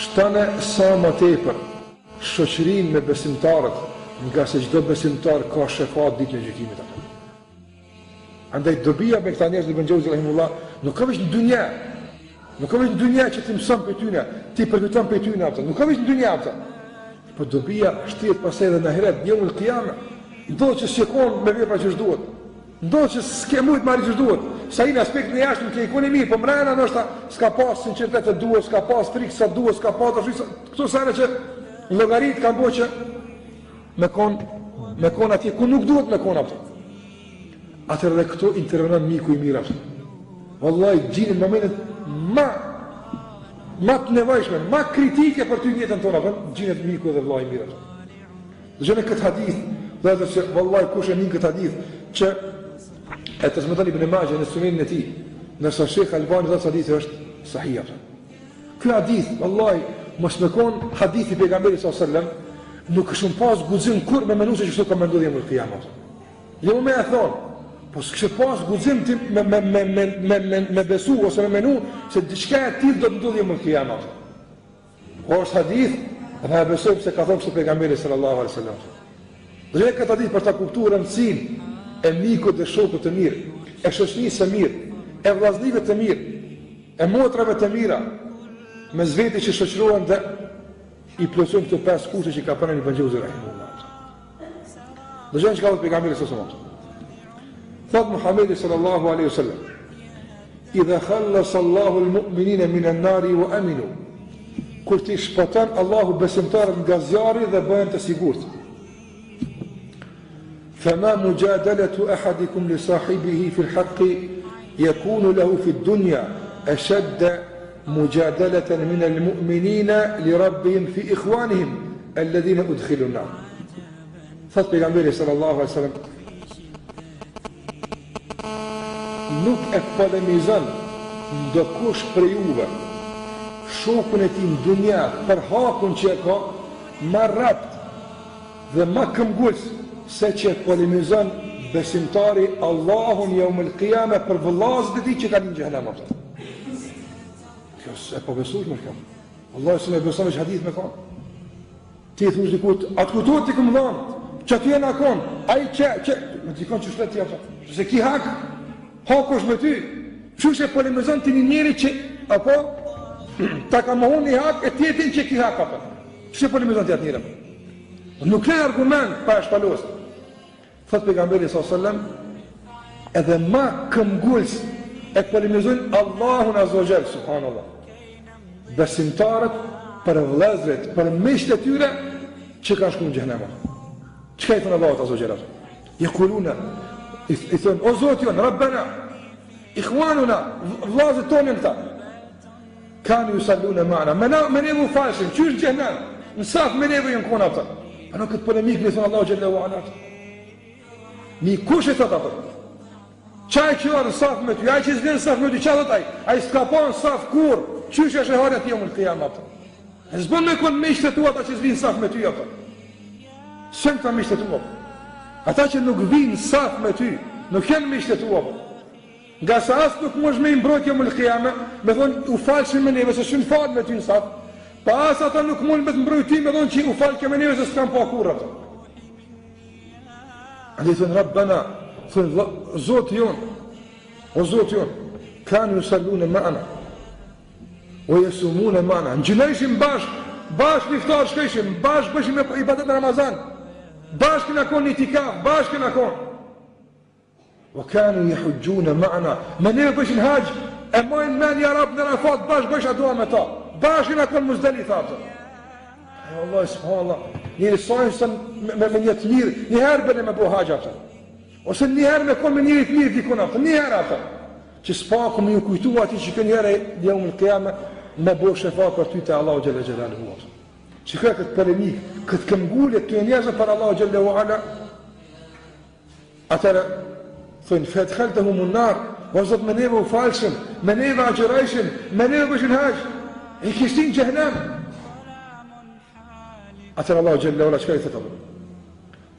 Shtone sa më tepër shoqërinë me besimtarët, ngase çdo besimtar ka shefat ditën e gjykimit atë. Andaj dobia me këta njerëz Ibn Xheuzi rahimullah nuk ka veç në dynja. Nuk ka veç në dynja që ti mëson prej tyne, ti përfiton prej tyne atë. Nuk ka veç në dynja atë. Po dobia shtrihet pastaj edhe në ahiret, jeumul kijame. Ndodh që s'je kon me vepra qysh duhet. Ndodh që s'ke mujt me arrit qysh duhet. Sa i në aspektin e jashtëm ke kon i mirë, po mrena ndoshta s'ka pas sinqeritet të duhet, s'ka pas frikë sa duhet, s'ka pas dashuri sa këto sene që llogarit kanë bo që me kon me kon atje ku nuk duhet me kon atë. Atëherë edhe këtu intervenon miku i mirë atë. Wallahi gjinet në momentet ma ma të nevojshme, ma kritike për ty në jetën tonë, apo gjinet miku dhe vëllai i mirë atë. Dëgjoni këtë hadith, vëllezër që wallahi kush e nin këtë hadith që e transmeton Ibn Majah në Sunenin e tij, ndërsa Sheikh Albani thotë se hadithi është sahih atë. Ky hadith, wallahi, mos me kon hadithi i pejgamberit sallallahu alajhi wasallam, nuk kishim pas guxim kurrë me menu se kështu ka me ndodh jeumul kijame. Jo me e thon, po s'kishe pas guxim ti me me me me me me, me besu ose me menu se diçka e tillë do të ndodhë jeumul kijame. Po është hadith, dhe e besojmë se ka thonë kështu pejgamberi sallallahu alaihi wasallam. Dhe këtë hadith për ta kuptuar rëndësinë e mikut dhe shokut të mirë, e shoqërisë së mirë, e vëllaznive të mirë, e motrave të mira, mes veti që shoqërohen dhe i plotësojnë këto pesë kushte që ka përmend Ibn Xheuzi rahimullah. Dëgjoni çka thotë pejgamberi sallallahu alaihi wasallam. Thot Muhamedi sallallahu alaihi wasallam: "Idha khallasa Allahu al-mu'minina min an-nari wa aminu." Kur t'i shpëton Allahu besimtarët nga zjarri dhe bëhen të sigurt. Fama mujadalatu ahadikum li sahibihi fi al-haqq yakunu lahu fi ad-dunya ashadda mujadalatan min al-mu'minina li rabbihim fi ikhwanihim alladhina udkhilu an-nar. Thot pejgamberi sallallahu alaihi wasallam nuk e polemizon ndokush prej juve shokun e tij në dunja për hakun që e ka ma rrept dhe ma këmbgulës se që e polemizon besimtari Allahun jeumul kijame për vëllazët e tij që kanë në xhehenem apo. Kjo është e pabesueshme kjo. Allahu s'e beson veç hadith me kon. Ti thush dikujt, a të kujtohet t'i kom dhënë? Që aty jena kon, ai që që me dikon që shlet ti apo. Se ki hak, haku është me ty. Qysh e polemizon ti një njeri që apo ta ka mohu një hak e ti e din që ki hak apo. Qysh e polemizon ti atë njeri? Nuk le argument pa e shpalos. Thot pejgamberi sallallahu alajhi wasallam, edhe ma këmbgulës e polemizojnë Allahun azza wa jall subhanallahu. Besimtarët për vëllezërit, për miqtë e tyre që kanë shkuar në xhehenem. Çka i thon Allahut azza wa jall? Jekulune, i, i thon o Zoti jon, Rabbena, ikhwanuna, vëllezërit tonë janë këta. Kanu yusalluna ma'ana. Me na me neve u falshin, qysh në xhehenem. Në saf me neve janë kon ata. A nuk këtë polemikë me thon Allahu xhelle ue ala. Mi kush e thot ato? Qaj që në saf me ty, ai që s'vjen në saf me ty, ça thot ai? Ai s'ka pa në saf kurr, qysh është e harja ti jeumul kijame ato. E s'bën me kon miqtë tu ata që s'vin në saf me ty ato. S'janë këta miqtë tu ato. Ata që nuk vinë në saf me ty, nuk janë miqtë tu ato. Ngase as nuk mundesh me i mbrojt jeumul kijame, me thonë u falshin me neve, se s'janë falë me ty në saf, pa po as ata nuk mund me të mbrojt ty me thonë që u falke me neve, se s'kanë pa kurrë ato. Andaj thonë Rabbena, thonë Zoti jonë, o Zoti jonë, kanu jusallune ma'ana, ue jesumune ma'ana, agjinojshim bashkë, bashkë në iftar shkojshim, bashkë bëshim ibadet në Ramazan, bashkë kena konë në itikaf, bashkë kena konë. Wa kanu yahuǧǧune ma'na, me neve bëshin haxh, e majnë men ja Rab në Arafat, bashkë bësha dua me ta, bashkë jena konë Muzdelife, ato. E Allah, subhanallah, njeri sa insan me, me, me një të mirë, një herë bëne me bo haxh, ato. Ose një herë me konë me njeri të mirë dikun, ato, një herë, ato. Që s'paku me ju kujtu ati që kjo njëherë jeumul kijame, me bo shefat për ty te Allahu xhelle xhelaluhu, ato. Shikoje këtë polemikë, këtë këmbgulje të njerëzve para Allahu xhelle ue ala, Atëherë, thonë, fe edkhaltehumun nar, o Zot me neve u falshin, me neve agjërojshin, me neve bëshin haxh, i ke shti n'xhehnem. Atëherë Allahu xhelle ue ala, çka i thotë Allah?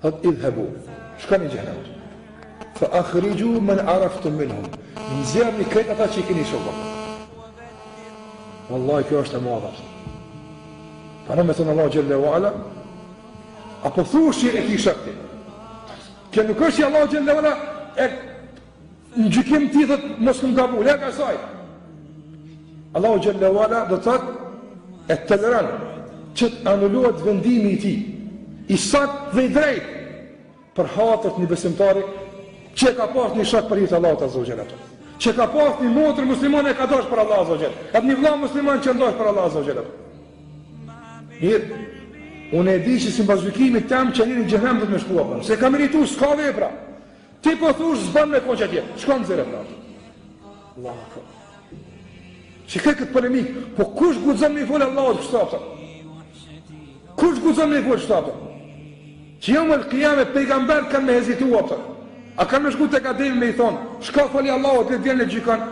Thot, idhhebu, shkoni n'xhehnem. Fa akhrixhu men araftum minhum, nxjerrni krejt ata që i keni shokë. Wallahi, kjo është e madhe. Pa në me thënë Allahu xhelle ve ala, a po thush që e ki shok ti? Kjo nuk është që Allahu xhelle ve ala e në gjykim ti thot mos kum gabu, larg asaj. Allahu xhelle ve ala do të thotë e toleron që të anulohet vendimi i tij, i saktë dhe i drejtë për hatër të një besimtari që e ka pas një shok për hir të Allahut azze ve xhel ato. Që ka pas një motër muslimane e ka dash për Allah azze ve xhel. Edhe një vëlla musliman që dash për Allah azze ve xhel ato. Mirë, unë e di që sipas gjykimit tem që njeri n'xhehenem do të me shku apo. Se ka meritu, s'ka vepra. Ti po thush s'bën me kon qatje. Shko nxirre pra. Allahu akbar. Shiko këtë polemik, po kush guxon me i fol Allahut kështu apo? Kush guxon me i fol kështu apo? Që jeumul kijame pejgamberët kanë me hezitu apo? A kanë me shku tek Ademi me i thonë, shko foli Allahut le të vjen e gjykon?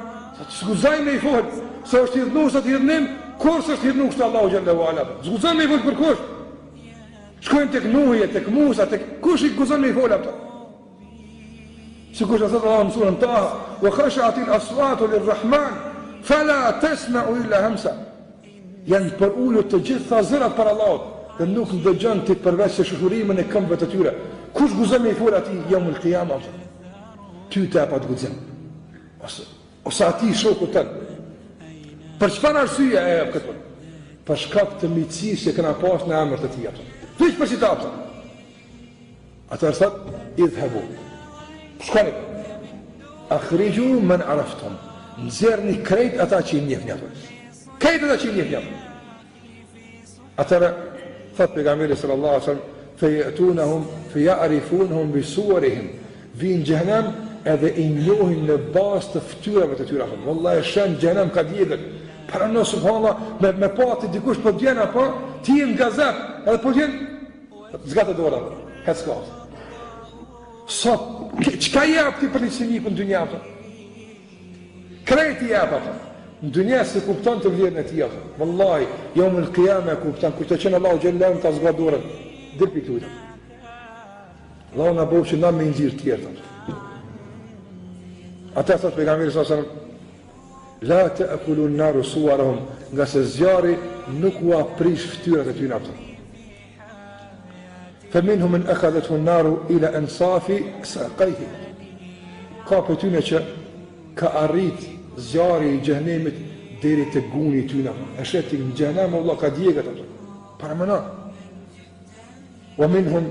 S'guxoj me i fol, se është hidhnu, sot hidhnim, kurrë s'është hidhnu kështu Allahu xhelle ve ala. S'guxon me i fol kërkush. Shkojnë tek Nuhi, tek Musa, tek kush i guxon me i fol ato? Sikur që thotë Allahu në surën Taha, "Wa khashatil aswatu lirrahman, fala tasma'u illa hamsa." Janë përulur të gjitha zërat para Allahut dhe nuk ndëgjon ti përveç se shushurimën e këmbëve të tyre. Kush guxon me i fol atij jeumul kijama? Ty të jep atë guxim. Ose ose atij shokut tënd. Për çfarë arsye e jep këtë? Për shkak të miqësisë që kena pas në emër të tij apo. Veç për qita apo. Atëherë thot, idhhebu. Shkoni. Akhrixhu men araftum. Nxjerrni krejt ata që i njihni ato. Krejt ata që i njihni ato. Atëherë thot pejgamberi sallallahu alaihi wasallam, fe jetunahum, fe ja'rifunahum bi suwarihim. Vijnë n'xhehenem edhe i njohin në bazë të fytyrave të tyre. Wallahi e sheh n'xhehenem ka djegët. Paramendo subhanallah me me pa ti dikush po vjen apo ti je në gazep, edhe po vjen Zgate dorën, hec ka. Sot, çka jep ti për një si mikun në dynja, apo? Krejt i jep, apo? Në dynja s'e kupton ti vlerën e tij, apo? Vallahi, jeumul kijame e kupton, kur të qenë Allahu xhelle ta zgat dorën, dil pi këtu, Allahu na bëftë që na me i nxjerr tjerët, apo? Ata thot pejgamberi alejhi selam, La ta'kulu an-naru suwarahum, ngase zjarri nuk ua prish fytyrat e tyre apo. Fa minhum man akhadhathu an-naru ila ansafi saqayhi. Ka prej tyne që ka arrit zjarri i xhehenemit deri te guni i tyne. E sheh ti në xhehenem Allah ka djegët ato. Paramendo. Wa minhum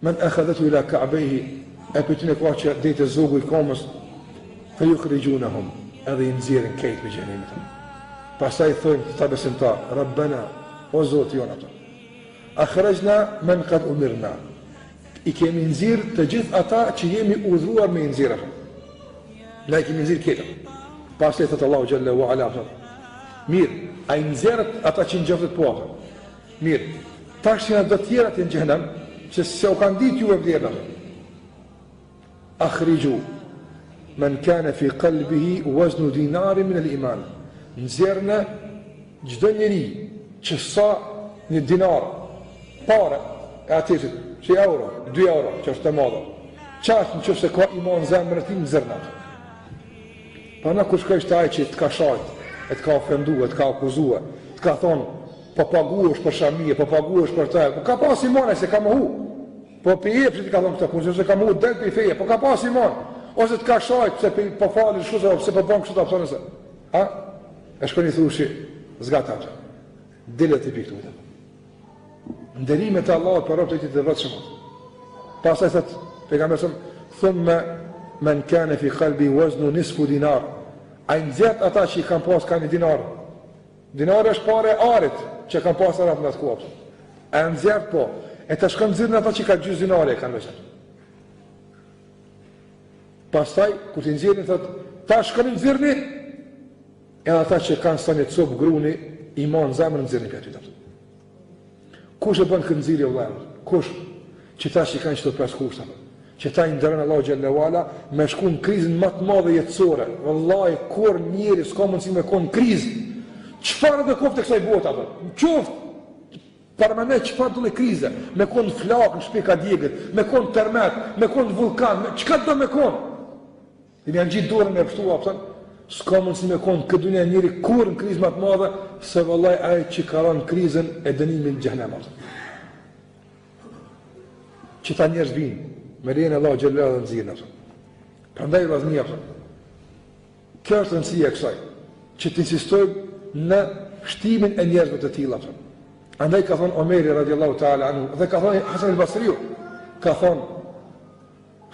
Men akhadhathu ila ka'bayhi, e prej tyne ka që deri te zogu i komës, fa yukhrijunahum, edhe i nxjerrin krejt prej xhehenemit. Pastaj thonë këta besimtar, Rabbena, o Zoti jonë ato. Akhrajna men qad umirna. I kemi nxjerr të gjithë ata që jemi urdhëruar me i nxjerr ato. Na i kemi nxjerr këta. Pastaj thotë Allahu xhelle ue ala. Mirë, a i nxjerrët ata që nxjerrët po ato? Mirë, tash janë do tjera në xhehenem, që s'e u kanë ditë juve vlerën ato. Akhriju men kana fi qalbihi waznu dinarin min al-iman. Nxjerrne çdo njeri që sa një dinar pare e atësit, si euro, 2 euro, që është e madhe. Qaq në qoftë se ka iman në zemrën e tij, nxjerrne atë. Pa na kush ka ishte ai që të ka shajt, e të ka ofendu, e të ka akuzu, të ka thonë, po paguhesh për shamie, po paguhesh për të, po ka pas iman, s'e ka mohu, po pi epshit i ka thonë këto punë, se ka mohu, del pi feje, po ka pas iman, ose të ka shajt, pse po, po falesh kështu, pse po bon kështu, apo nëse, ha? E shkon i thushi, zgat atë, dil ti pi këtu, Nderimet e Allahut për robët e tij të devotshëm. Pastaj thot pejgamberi sa thumma men kana fi qalbi waznu nisfu dinar. A i nxjerr ata që i kanë pas ka një dinar. Dinar është pare e arit që kanë pas arabët në atë kohë. A i nxjerr po. E tash shkon nxjerrin ata që ka gjysë dinari e kanë veç. Pastaj kur t'i nxjerrin thot tash shkon nxjerrni Edhe ata që kanë sa një copë gruni iman në zemër nxirrni prej aty. Kush e bën këtë nxirrje vëlla? Kush? Qëta që i kanë qëto pesë kushte. Qëta i nderon Allahu xhelle ue ala me shku në krizën më të madhe jetësore. Vallahi kur njeri s'ka mundësi me kon në krizë. Çfarë do koftë kësaj bote apo? Qoftë Paramendo çfarë do lloj krize, me kon flakë në shtëpi ka djegët, me kon tërmet, me kon vullkan, me çka do me kon? Dhe me ngjit dorën me pshtu, a kupton? S'ka mundësi me konë n'këtë dunja njeri kurrë në krizë ma të madhe, se vëllai ai që ka ranë n'krizën e dënimit në xhehnem. Qëta njerëz vinë, me lejen e Allahut xhelle dhe nxirren, apo. Prandaj vllazni, apo. Kjo është rëndësia e kësaj, që të insistojmë në shtimin e njerëzve të tillë, apo. Andaj ka thonë Omeri radiallahu ta'ala anhu, dhe ka thonë Hasan al-Basriu, ka thonë,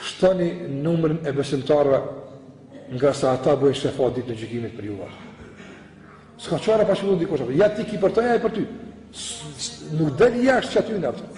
shtoni numrin e besimtarëve ngase ata bëjnë shefat ditën e gjykimit për juve. S'ka çare pa qëllu dikush, ja ti ki për të, ja për ty. Nuk del jashtë qaty në atë.